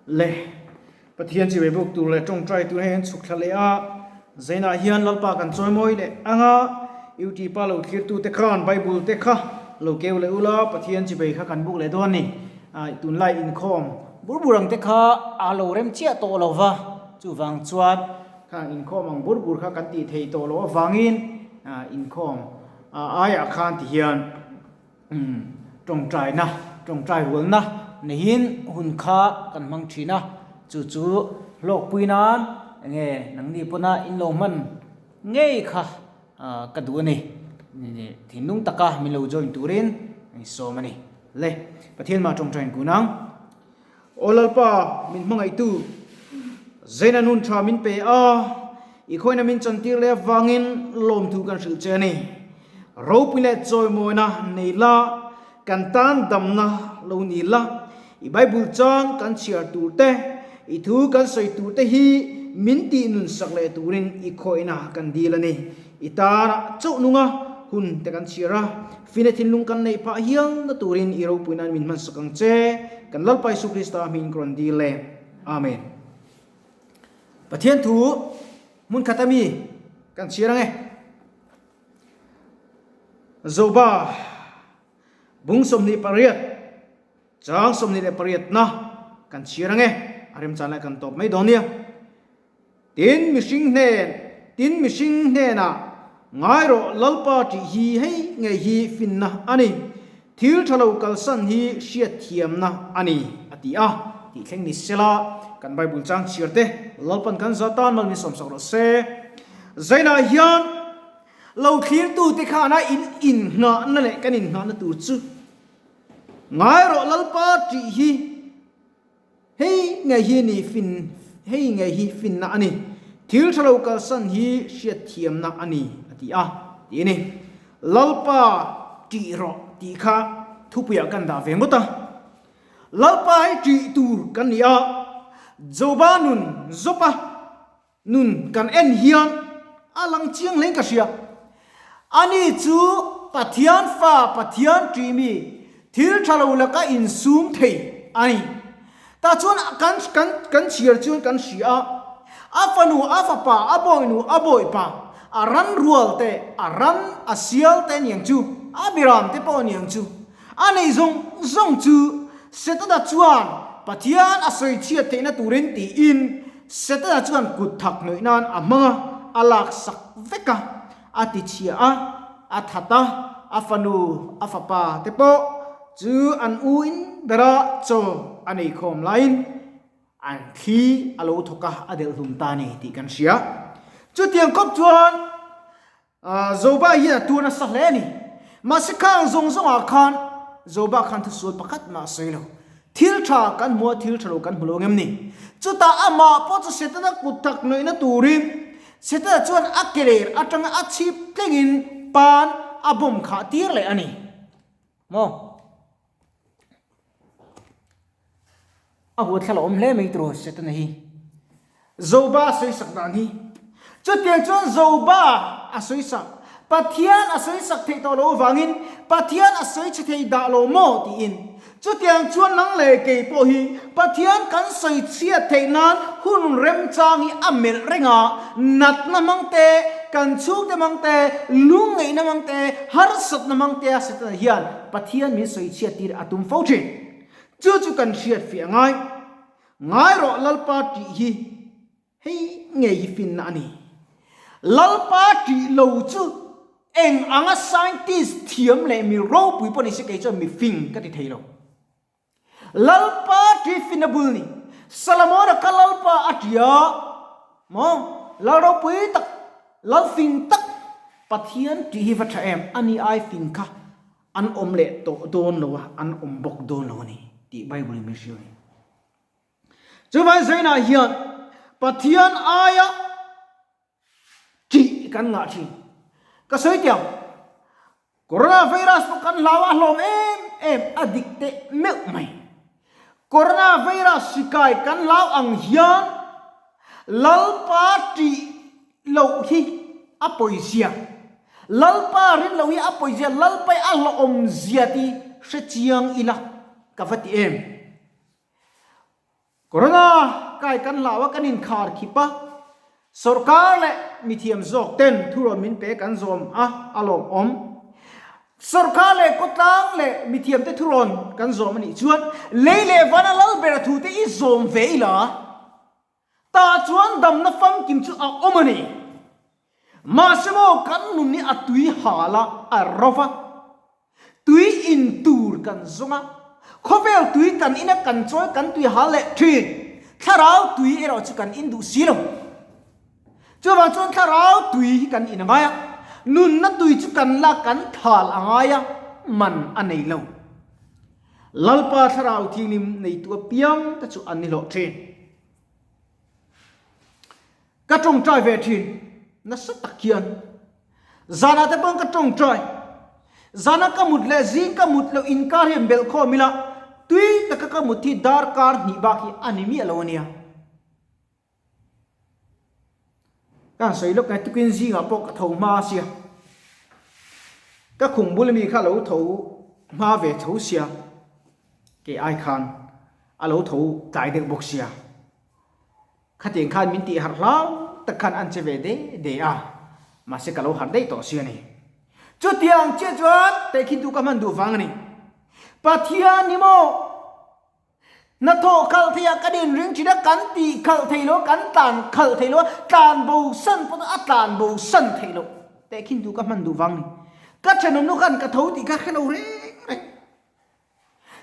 Le Pathian chibai buk tur leh tawngtai tur hei an chhuk thla leh a, Zainah hian Lalpa kan chawimawi leh ang a, UT pa lo thlirtute khan Bible te kha lo keu leh ula, Pathian chibai kha kan buk leh dawn a ni. Tunlai inkhawm bur bur ang te kha a lo rem chiah tawh lo va, chuvang chuan khang inkhawm ang bur bur kha kan tih thei tawh loh avangin inkhawm aiah khan ti hian Tawngtaina, tawngtai rualna neihin hun kha kan hmang thin a, chu chu hlawkpui nan enge nangni pawna in lo hman ngei kha ka duh a ni. Thinlung taka min lo join turin in sawm a ni. Le, Pathian mah tawngtain kun ang. Aw Lalpa, min hmangaihtu, Zaina nun tha min pe a, i khawina min chantir leh avangin lawmthu kan hrilh che a ni. Ropui leh chawimawina nei la, kan tan damna lo ni la, i Bible chang kan chhiar tur te, i thu kan sawi tur te hi min tih nun sak leh turin i khawina kan dil a ni. I tana chauh nunga hun te kan chhiar a, fina thinlung kan neih phah hial na turin i ropui nan min hmansak ang che, kan Lalpa Isu Krista hming ka rawn dil e. Amen. Pathian thu hmun khat ami kan chhiar ang e. Zoba bung 28 chang 28 na kan chhiar ang e. A remchan lai kan tawp mai dawn nia. Tin mihring hnen, tin mihring hnenah, Ngai rawh, Lalpa tih hi hei ngei hi finna a ni. Thil tha lo kalsan hi hriatthiamna a ni, a ti a. Tih thleng ni sela, kan Bible chang chhiar te, Lalpan kan za tan mal min sawmsak rawh se. Zainah hian lo thlirtute khana in innghahna leh kan innghahna tur chu, Ngai rawh, Lalpa tih hi, Hei ngei hi ni fin, hei ngei hi finna a ni. Thil tha lo kalsan hi hriatthiamna a ni, a ti a, ti a ni. Lalpa ṭih rawh tih kha thupuiah kan dah ve ngawt a. Lalpa hi ṭih tur kan ni a, Joba nun Jopa nun kan en hian a lang chiang hlein ka hria. Ani chu Pathian fa, Pathian ṭih mi, thil ṭha lo laka insum thei a ni. Tah chuan kan kan kan chhiar chuan kan hria a, a fanu, a fapa, a bawihnu, a bawihpa, a ran rual te, a ran, a sial te aniang chu, a biram te pawh aniang chu, a nei zawng zawng chu Setana chuan Pathian a sawi chhiat theihna turin tiin Setana chuan kut thak hnawih nan a hmang a, a lak sak vek a, a ti chhia a, a that a, a fanu, a fapa te pawh chu an u in bera chaw a nei khawm laiin an thli a lo thawk a, a delh hlum ta a ni tih kan hria. Chutiang kawp chuan Joba hian a tuar nasa hle a ni. Mahse khang zawng zawngah khan Joba khan thusual pakhat mah a sawi lo. Thil tha kan hmu a, thil tha lo kan hmu lo ngem ni. Chutah amah pawh chu Setana kut thak hnawihna turin Setana chuan a keler atanga a chhip tlengin pan a bawm khah tir leh a ni. Maw? A huat thla la awm hle mai tiraw Setana hi. Zoba a sawisak dan hi. Chutiang chuan Zoba a sawisak, Pathian a sawisak theih tawh loh avangin Pathian a sawi chhe thei dah lo maw tiin. Chutiang chuan nang leh kei pawh hi Pathian kan sawi chhiat theih nan hun remchang hi a melh reng a, natna hmang te, kan chhungte hmang te, lungngeihna hmang te, harsatna hmang te a Setana hian Pathian min sawi chhiat tir a tum fo thin. Chu chu kan hriat fiah ngai. Ngai rawh Lalpa tih hi hei ngei hi finna a ni. Lalpa tih lo chu eng anga scientist thiam leh mi ropui pawh ni se kei chuan mi fing ka ti thei lo. Lalpa tih finna bul ni. Solomon-a kha Lalpa a tia maw? Lal ropui tak, lal fing tak Pathian tih hi va tha em? Ani ai fing kha An awm leh tawh dawn lo a, an awm bawk dawn lo a ni tih Bible in min hrilh a ni. Chuvang zainah hian Pathian aia ṭih kan ngah ṭhin. Ka sawi teh ang, Coronavirus pawh kan hlau a hlawm em em a dik teh meuh mai. Coronavirus hri kai kan hlau ang hian Lalpa ṭih loh hi a pawizia, Lalpa rin loh hi a pawizia, Lalpa hi a hlawhawmzia tih hre chiang ila ka va ti em? Corona kai kan hlau a, kan inkhar khip a, sawrkar leh mithiam zawk ten thurawn min pe kan zawm a, a lawmawm. Sawrkar leh khawtlang leh mithiam te thurawn kan zawm a nih chuan lei leh vana lal bera thu te i zawm ve ila, tah chuan damna famkim chu a awm a ni. Mahse maw kan nun hi a tui hal a, a ro va, tui in tur kan zawng a, khawvel tui kan in a kan chawi kan tui hal leh thin, thlarau tui erawh chu kan in duh si lo. Chuvang chuan thlarau tui hi kan in a ngai a, nunna tui chu kan la kan thal a ngai a, man a nei lo. Lalpa thlarau thianghlim neitu apiang te chu an ni hlawh thin. Ka tawngtai ve thin nasa tak hian zanah te pawh ka tawngtai zana ka mut leh zing ka mut loh inkar hian belh khawm ila tui taka ka mut hi darkar hnih bak hi a ni miah lo ania. Ka han sawi lawk ngai tukin zingah pawh ka tho hma sia ka khum bul ami kha lo tho hma ve tho sia kei ai khan a lo tho tlai deuh bawk sia. Khatiang khan min tih harh hlau tak khan an che ve de de a, mahse ka lo harh daih tawh si a ni. Chutiang chiah chuan tehkhin tu ka hman duh vang a ni. Pathian hi maw hnathawh khalh thei ah kan inring thin a, kan tih khalh thei lo a, kan tlan khalh thei lo a, tlan bo san pawh a tlan bo san thei lo. Tehkhin tu ka hman duh vang a ni. Ka thenawmnu khan ka tho tih kha hre lo reng reng.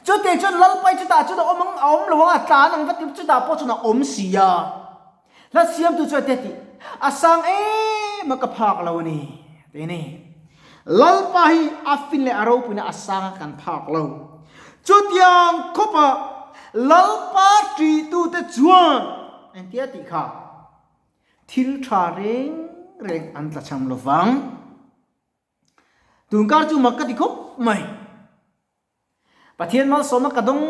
Chutih chuan Lalpai chutah chuan a awm ang, a awm lo ang, a tlan ang va ti chutah pawh chuan a awm si a. Hla siamtu chuan te tih a sang em a ka phak lo a ni ti a ni. Lalpa hi a fin leh a ropuina a sang a kan phak lo. Chutiang khawpa Lalpa ṭihtute chuan engtia tih kha thil ṭha reng reng an tlachham lo vang. Tunkar chu mak ka ti khawp mai. Pathian malsawmna ka dawng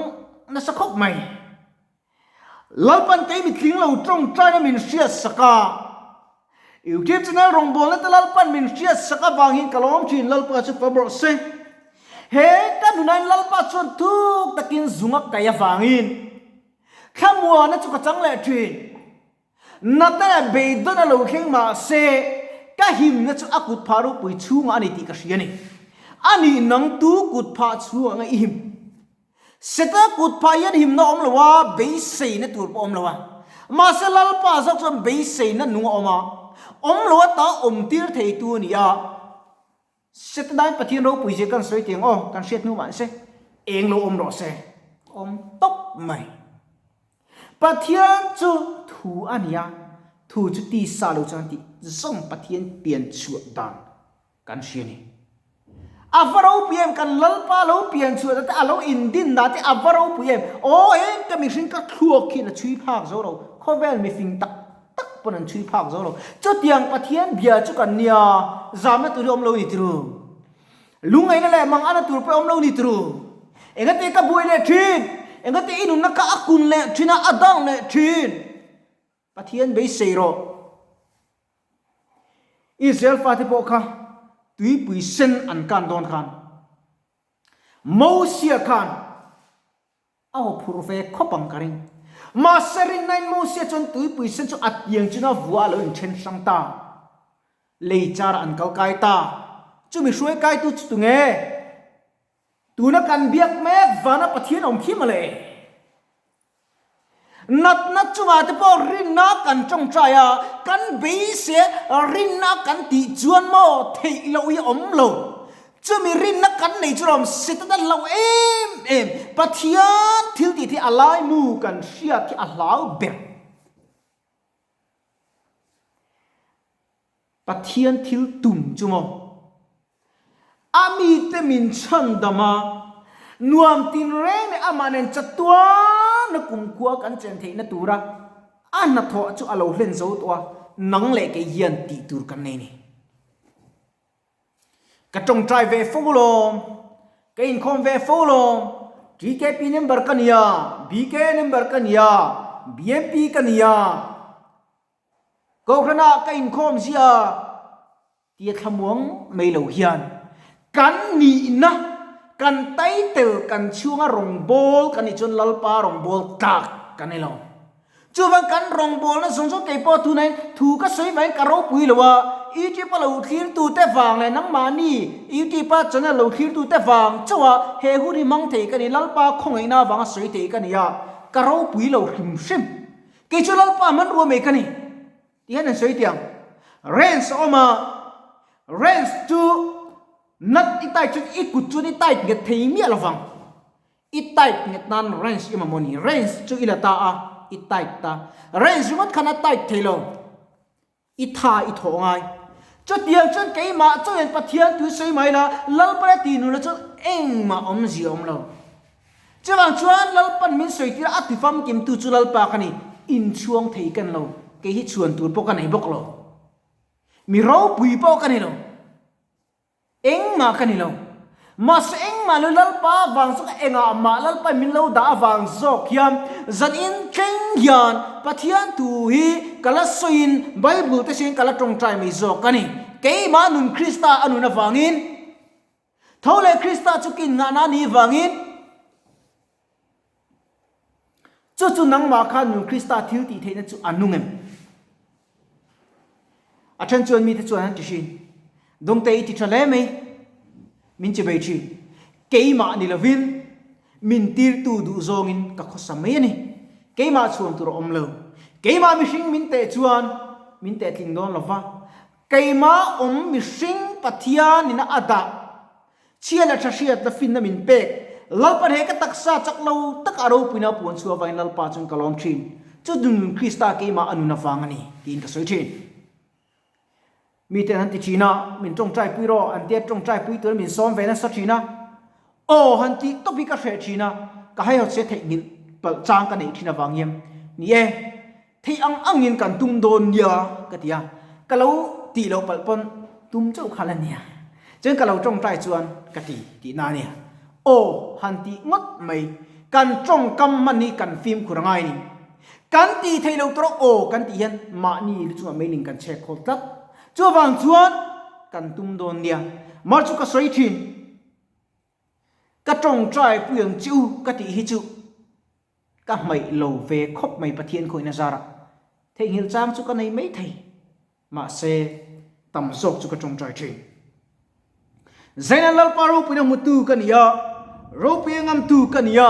nasa khawp mai. Lalpan kei mitling lo tawngtaina min hriat sak a. YouTube channel rawngbawlna te Lalpan min hriat sak avangin ka lawm thin Lalpa chu fam rawh se. He ka nunain Lalpa chuan thuk takin zung a kaih avangin thlamuana chu ka chang leh thin. Natna leh beidawn a lo thleng mah se, ka himna chu a kut phah ropui chhungah a ni tih ka hria a ni. A nih nang tu kut phah chhungah nge i him? Seta kut phah hian himna a awm lo a, beiseina tur pawh a awm lo a. Mahse Lalpa zawk chuan beiseina nung a awm a, awm lo ata awm tir theitu a ni a. Setanain Pathian ropui zia kan sawi tiang aw, kan hriat hnu mahse eng lo awm rawh se, awm tawp mai. Pathian chu thu a ni a, thu chu tisa lo chuan tih zawng Pathian pian chhuah dan kan hria a ni. A va ropui em, kan Lalpa lo pian chhuah dan te, a lo indin dan te a va ropui em, aw eng ka mihring ka thluak hian a chhui phak zo lo, khawvel mifing tak tak pawn an chhui phak zo lo. Chutiang Pathian bia chu kan nia, zamna tur hi awm lo ni turu. Lungngaihna leh mang ana tur pawh awm lo ni turu. Engate ka buai leh thin, engate i nunna kha a kun leh thin a, a down leh thin. Pathian beisei rawh. Israel fate pawh kha tuipui sen an kan dawn khan Mosia khan A haw phur ve khawp ang ka ring. Mahse rinnain Mosia chuan tuipui sen chu a tiang chuna vua a lo inthen hrang ta. Lei char an kal kai ta. Chumi hruai kaitu chu tunge? Tuna kan biak mek vana Pathian awm khi mawle. Natna chungah te pawh rinna kan tawngtai a, kan beisei a, rinna kan tih chuan maw theih loh hi a awm lo. Chumi rinna kan nei chu rawm Setana hlauh em em, Pathian thil tih hi a laimu kan hriat hi a hlau ber. Pathian thil tum chu maw? A mite min chhandam a, nuam tinreng leh amah nen chatuana kumkhua kan chen theihna tura a hnathawh chu a lo hlen zo tawh a, nang leh kei hian tih tur kan nei a ni. Ka tawngtai ve fo lawm, ka inkhawm ve fo lawm, TKP member ka nia, BK member ka nia, BMP ka nia, Kohhranah ka inkhawm zia tia thlamuang mai lo hian kan nihna, kan title kan chhunga rawngbâwl kan nih chuan Lalpa rawngbâwl tlak. kan ni lo. Chuvang kan rawngbawlna zawng zawng kei pawh tunah thu ka sawi vangin ka ropui lo a, YouTube a lo thlirtute vang leh nangmahni YouTube a channel lo thlirtute vang chauh a he hun hi hmang thei ka ni, Lalpa khawngaihna avanga sawi thei ka ni a, ka ropui lo hrim hrim. Kei chu Lalpa hmanrua mai ka ni. Ti hian an sawi tiang. Range a awm a, range chu nut i tight chuan i kut chuan i tight nghet thei miah lovang. I tight nghet nan range i mamawh ni. Range chu i la ta a, i tight ta. Range ringawt khan a tight thei lo. I tha i thawh ngai. Chutiang chuan keimah chauhin Pathian tui sawi mai la, Lalpa leh tih nula chuan engmah awmzia awm lo. Chuvang chuan Lalpan min sawi tir a, a ti famkimtu chu Lalpa ka ni. Inchhuang thei ka ni lo. Kei hi chhuan tur pawh ka nei bawk lo. Mi ropui pawh ka ni lo. Engmah ka ni lo. Mahse engmah lo Lalpa avang zawk engah mah Lalpa min lo dah avang zawk hian zan in thleng hian Pathian thu hi ka la sawiin Bible te siain ka la tawngtai mai zawk a ni. Keimah nun Krista a nun avangin tho leh Krista chu kin ngahna a nih vangin Chu chu nangmah khan nun Krista thil tih theihna chu a nung em? A then chuan mite chuan an ti thin, Dawngte i ti tha hle mai, min chi bei thin. Keimah ni lovin min tirtu duh zawngin ka khawsa mai a ni. Keimah chhuan tur a awm lo. Keimah mihring min teh chuan min teh tling dawn lova, keimah awm mihring Pathianin a dah Chhia leh tha hriatna finna min pek. Lalpan he ka taksa chak lo taka a ropuina a puan chhuah avangin Lalpa chuan ka lawm thin. Chu nun Krista keimah a nun avang a ni, tiin ka sawi thin. Miten an ti thin a, min tawngtai pui rawh, an tia tawngtai pui tura min sawm ve nasa thin a. Aw, han tih tawp hi ka hreh thin a, ka haihawt se theihnghilh palh chang ka neih thin avang hian. Ni e. Theih ang angin kan tum dawn nia ka ti a, ka lo tih loh palh pawn tum chauh kha la nia. Chuan ka lo tawngtai chuan ka ti tihna a nia. Aw han tih ngawt mai, kan tawngkam hman hi kan fimkhur a ngai a ni. Kan tih theih loh tur a aw kan tih hian mahni lu chungah meiling kan chhek khawl tlat. Chuvang chuan kan tum dawn nia. Mar chu ka sawi thin. Ka tawngtai pui ang che u ka tih hi chu. Ka hmaih lo ve khawp mai Pathian khawihna zarah theihnghilh chang chu ka nei mai thei, mahse tam zawk chu ka tawngtai thin. Zaina Lalpa ropuina hmutu ka ni a, ropui a ngamtu ka ni a,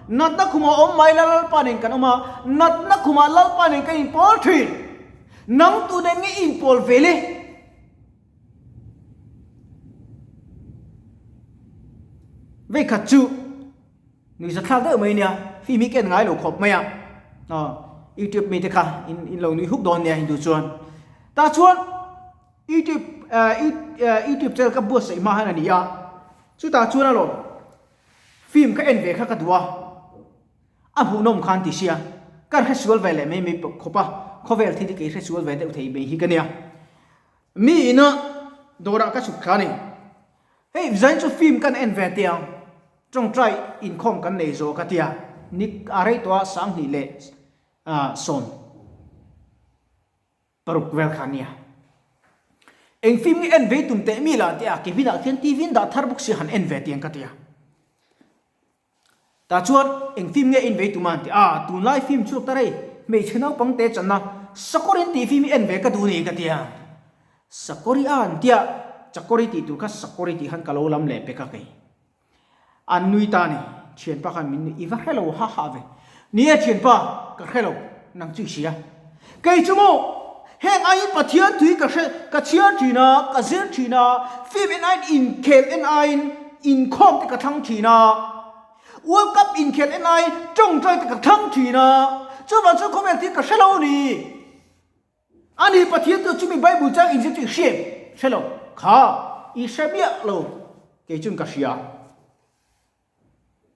natna khumah awm mai la Lalpa nen kan awm a, natna khumah Lalpa nen kan inpawl thin. Nang tu nen nge i inpawl ve le? Veikhat chu. Nuihza thlak deuh mai nia, film hi ka en ngai lo khawp mai a, aw youtube mite kha in in lo nui huk dawn nia hindu chuan. Tah chuan youtube youtube channel ka buatsaih hma hian a ni a, chutah chuan alawm film ka en ve kha ka duh a, a hmuhnawm khan ti sia, ka hresual ve leh mai mai khawp a, khawvel thil hi kei hresual ve deuh thei mai hi ka nia. Mi ina dawrah ka chhuk thla a ni. Hei zain chu film kan en ve tia, tawngtai inkhawm kan nei zawk a tia, ni a rei tawh a 2000 leh 16 vel kha nia. Eng film nge en vei tum teh mi lah tia, cabin ah khian TV in dah thar bawk sia han en ve tiang ka tia. Tah chuan eng film nge en vei tum a an ti a, tunlai film chhuak ta rei, hmeichhe naupang te channa Sakawrin tih film hi en ve ka duh ni ka tia. Sakawri a an tia, Chakawri tih tur kha Sakawri tih khan ka lo lam leh pek a kei. An nui ta ni, thianpa khan min nui, i va hre lo ha ha ve. Ni e thianpa, ka hre lo, nang chu i hria. Kei chu maw, heng aiin Pathian tui ka hre, ka chhiar thin a, ka zir thin a, film en aiin inkhel en aiin inkhawm te ka thlang thin a, World Cup inkhel en aiin tawngtai te ka thlang thin a, chuvang chuan khawvel thil ka hre lo ni. Ani Pathian tu chumi Bible chang inzir chu i hria em? Hre lo. Kha, i hre miah lo, kei chuan ka hria.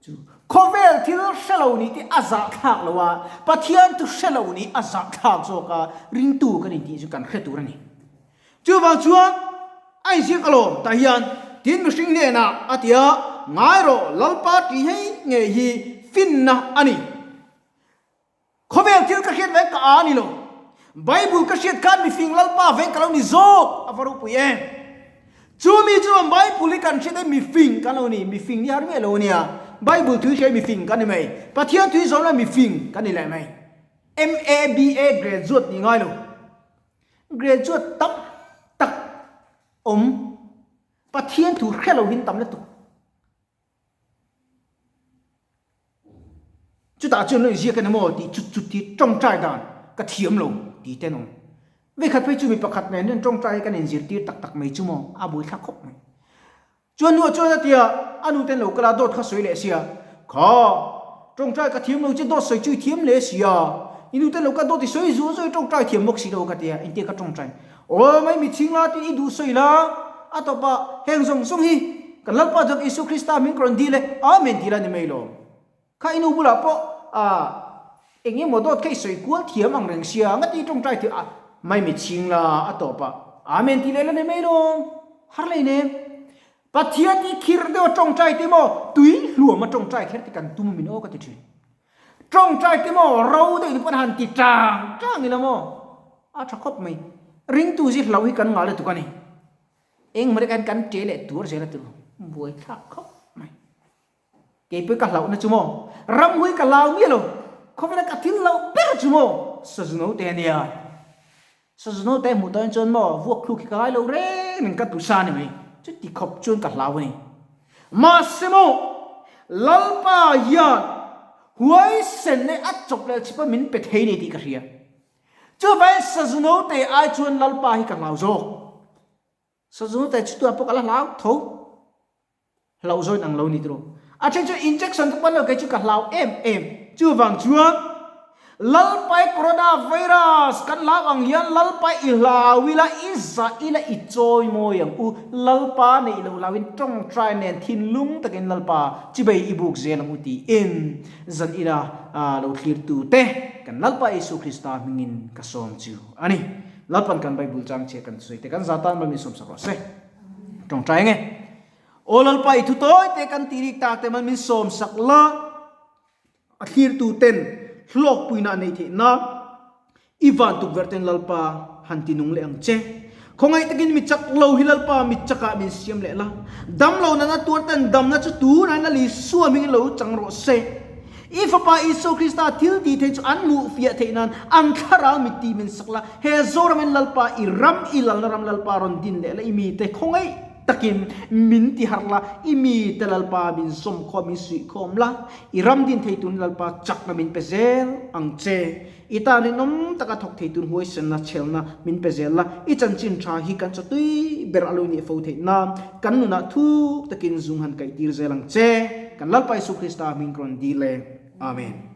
Chu khawvel thil hre lo nih te a zahthlak lo a, Pathian chu hre lo nih a zahthlak zawk a, ringtu kan intih chu kan hre tur a ni. Chuvang chuan a inziak alawm tah hian tin mihring hnenah a ti a, Ngai rawh, Lalpa tih hei ngei hi finna a ni. Khawvel thil ka hriat vek ka a ni lo. Bible ka hriat khan mifing Lalpa veng ka lo ni zawk a va ropui em. Chu mi chuan Bible hi kan hriat e mifing kan lo ni, mifing ni har miah lo ania. Bible thui hria mifing ka ni mai. Pathian thui zawm la mifing ka ni leh mai. MA, BA graduate nih ngai lo. Graduate tam tak awm Pathian thu hre lo hin tam lutuk. Chutah chuan lo inziak a ni maw tih chut chut hi tawngtai dan ka thiam lo tih te an awm. Vekhat phei chu mi pakhat nen hian tawngtai hi kan inzirtir tak tak mai chu maw a buaithlak khawp mai. Chuan hnuah chuan a tia a nu ten lo kal a dawt kha sawi leh sia kha tawngtai ka thiam lo che dawt sawi chu i thiam hle sia i nu ten lo kal dawt i sawi zual zual i tawngtai thiam bawk si lo ka tia engtia ka tawngtai Aw mai mitchhing la tiin i duh sawi la, a tawpah heng zawng zawng hi kan Lalpa Jok Isu Krista min rawn dil e, Amen ti la ni mai lo. Kha i nu bulah pawh a eng emaw dawt kha i sawi kual thiam ang reng sia, ngati tawngtai thiam a mai mitchhing la, a tawpah Amen ti leh la ni mai lo. Har lei nem. Pathian i khirh deuh a tawngtai te maw tui hluam a tawngtai kher te kan tum min aw ka ti thin. Tawngtai te maw ro deuh ni pawn han ti tang tang ila maw a tha khawp mai. Ringtu zi hlo hi kan ngah lutuk a ni. Eng hmawlh hian kan ṭe leh tuar zel a tilo buai thlak khawp mai. Kei pawh ka hlauhna chu maw ramhui ka lau miah lo khawvela ka thil loh ber chu maw sazuno te a nia. Sazuno te hmuh tawhin chuan maw vuak thluk hi ka ngai lo reng reng ka duhsa a ni mai. Chuti khawp chuan ka hlau a ni. Mahse maw Lalpa hian huaisen leh a chawp leh chhipa min pe thei ni tih ka hria. Chuvangin sazuno te ai chuan Lalpa hi ka hlau zawk. Sazu te chu tuah pawh ka la hlau tho. Hlauh zawin ang lo ni tiraw. A then chu injection te pawn lo kei chu ka hlau em em. Chuvang chuan Lalpai corona virus kan hlau ang hian Lalpai i hlau ila i zah ila i chawi mawi ang u. Lalpa neih loh hlauin tawngtai nen thinlung takin Lalpa chibei i buk zel ang u tiin zan ila lo thlirtu te kan Lalpa Isu Krista hmingin ka sawm chu a ni. Lalpan kan Bible chang chhiat kan sawi te kan za tan mal min sawmsak rawh se. Tawngtai nge. Aw Lalpa i thu tawi te kan tih rik tak te mal min sawmsak la, a thlirtu ten hlawkpuina a neih theih nan i van tukverh ten Lalpa han ti nung leh ang che. Khawngaih takin mi chak lo hi Lalpa mi chakah min siam leh la. Dam lo nana tuar ten damna chu tunah Lal Isua hmingin lo chang rawh se. I Fapa Isua Krista thil tih theih chu an hmuh fiah theih nan an thlarau mit tih min sak la. He Zoramin Lalpa i ram i lalna ram Lalpa rawn din leh la i mite khawngaih takin min ti harh la, i mite Lalpa min zawm khawm min suih khawm la, i ram din thei tun Lalpa chakna min pe zel ang che. I tan rinawm taka thawk thei tun huaisenna chhelna min pe zel la, i chanchin tha hi kan chawtui ber a lo nih fo theih nan kan nunah thuk takin zung han kaih tir zel ang che. Kan Lalpa Isu Krista hming ka rawn dil e. Amen.